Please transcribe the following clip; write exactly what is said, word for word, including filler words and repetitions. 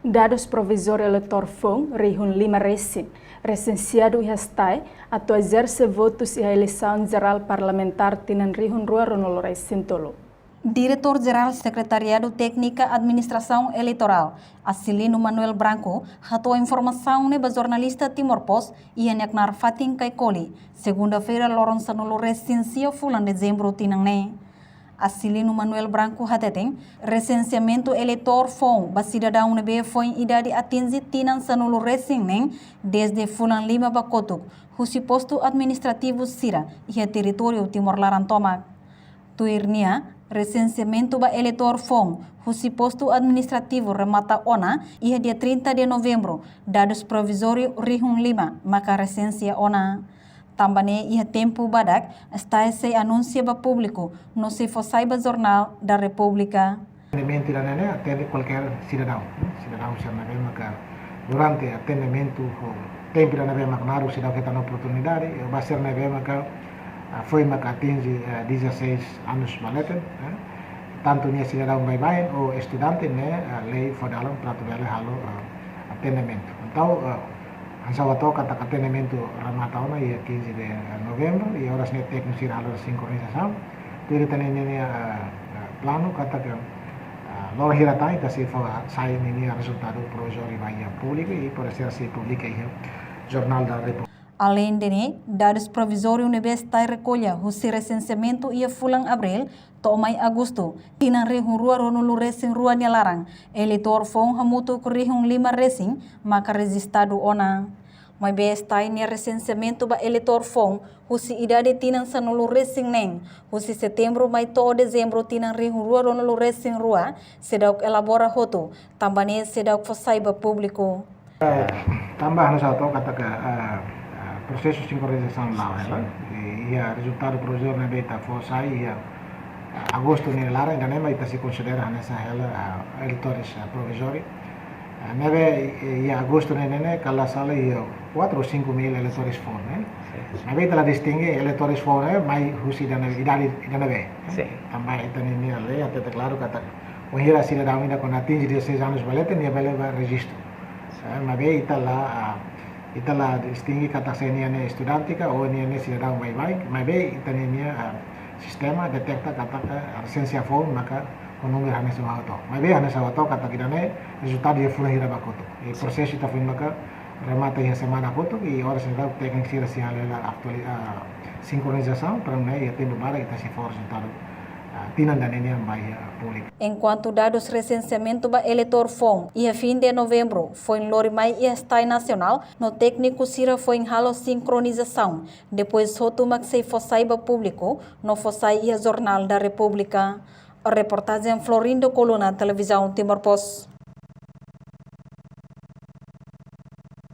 Dadus provizóriu eleitór foun rihun lima resin, resensiadu iha STAE, atu ezerse votus iha eleisaun jerál parlamentár tinan rihun rua ruanulu resin tolu. Diretór Jerál Sekretariadu Téknika Administrasaun Eleitorál, Acilino Manuel Branco, hato'o informasaun ne'e ba jornalista Timor Post iha nia knaar fatin Caicoli, segunda-feira loron sanulu resin sia fulan dezembru tinan ne'e. Acilino Manuel Branco hateten, resensiamentu eleitór foun ba sidadaun ne'ebé foin idade atinje tinan sanulu resin neen dezde fulan lima ba kotuk, husi postu administrativu sira iha territóriu Timor laran tomak. Tuir nia, resensiamentu ba eleitór foun husi postu administrativu remata ona iha dia trinta de novembru, dadus provizóriu rihun lima maka resensia ona. Tanba ne'e iha tempu badak, STAE sei anunsia ba públiku no sei fó sai ba Jornál da Repúblika. Atendimentu ida-ne'e ne'e atende kualkér sidadaun, sidadaun sira ne'ebé maka durante atendimentu ho tempu ida-ne'ebé maka naruk seidauk hetan oportunidade, ba sira ne'ebé maka, ah, foin maka atinje, eh, dezasseis anus ba leten, eh, tantu nia sidadaun baibain ou estudante ne'e, eh, lei fó dalan para atu bele halo, eh, atendimentu. Entaun, eh, hanesan ha'u hato'o katak atendimentu remata ona iha quinze de novembro, i oras ne'e tékniku sira halo sinkronizasaun. Tuir ita-nia, nia, eh, eh, planu katak, eh, loron hira tan ita sei fó sai ninia rezultadu provizóriu ba iha públiku i pode ser sei publika iha Jornál da República. Aleinde ne'e, dadus provizóriu ne'ebé STAE rekolla husi resensiamentu iha fulan Abríl to'o mai Agostu, tinan rihun rua ruanulu resin rua nia laran, eleitór foun hamutuk rihun lima resin maka rejistadu ona. Maibé STAE nia resensiamentu ba eleitór foun husi idade tinan sanulu resin neen, husi Setembru mai to'o Dezembru tinan rihun rua ruanulu resin rua, seidauk elabora hotu, tanba ne'e seidauk fó sai ba públiku. Eh, tanba hanesan ha'u hato'o katak, eh, eh, prosesu sinkronizasaun la'o hela. I, iha rezultadu provizóriu ne'ebé ita fó sai iha, eh, Agostu nia laran, ida-ne'e mak ita sei konsidera hanesan hela, eh, eleitór, eh, provizóriu. Eh, ne'ebé, eh, iha Agostu ne'e, ne'e, ne'e, kala sala iha quatro ou cinco mil eleitór foun, ne'e? Sin. Ne'ebé ita la distinge eleitór foun, ne'e, mai husi ida-ne'e, idade ida-ne'ebé. Sin. Tanba ita-nia, nia lei hatete klaru katak bainhira sidadaun ida kuandu atinje dezasseis anus ba leten, nia bele ba rejistu. Eh, maibé ita la, ah, ita la distinge katak se nia ne'e estudante ka ou nia ne'e sidadaun baibain, maibé ita-nia, nia, ah, sistema deteta katak, ah, resensia foun maka ho númeru hanesan ha'u hato'o. Maibé hanesan ha'u hato'o katak ida-ne'e rezultadu iha fulan hira ba kotuk. I prosesu ita foin maka remata iha semana kotuk, i oras ne'e tékniku sira sei halo hela aktuali-, ah, sinkronizasaun, para ne'e iha tempu badak ita sei fó rezultadu, ah, tinan ida-ne'e nian ba iha públiku. Enkuantu dadus resensiamentu ba eleitór foun, iha fin de novembru, foin lori mai iha STAE nasionál, no tékniku sira foin halo sinkronizasaun, depois hotu mak sei fó sai ba públiku, no fó sai iha Jornál da República. Reportajen Florindo Coluna, Televizaun Timor Post.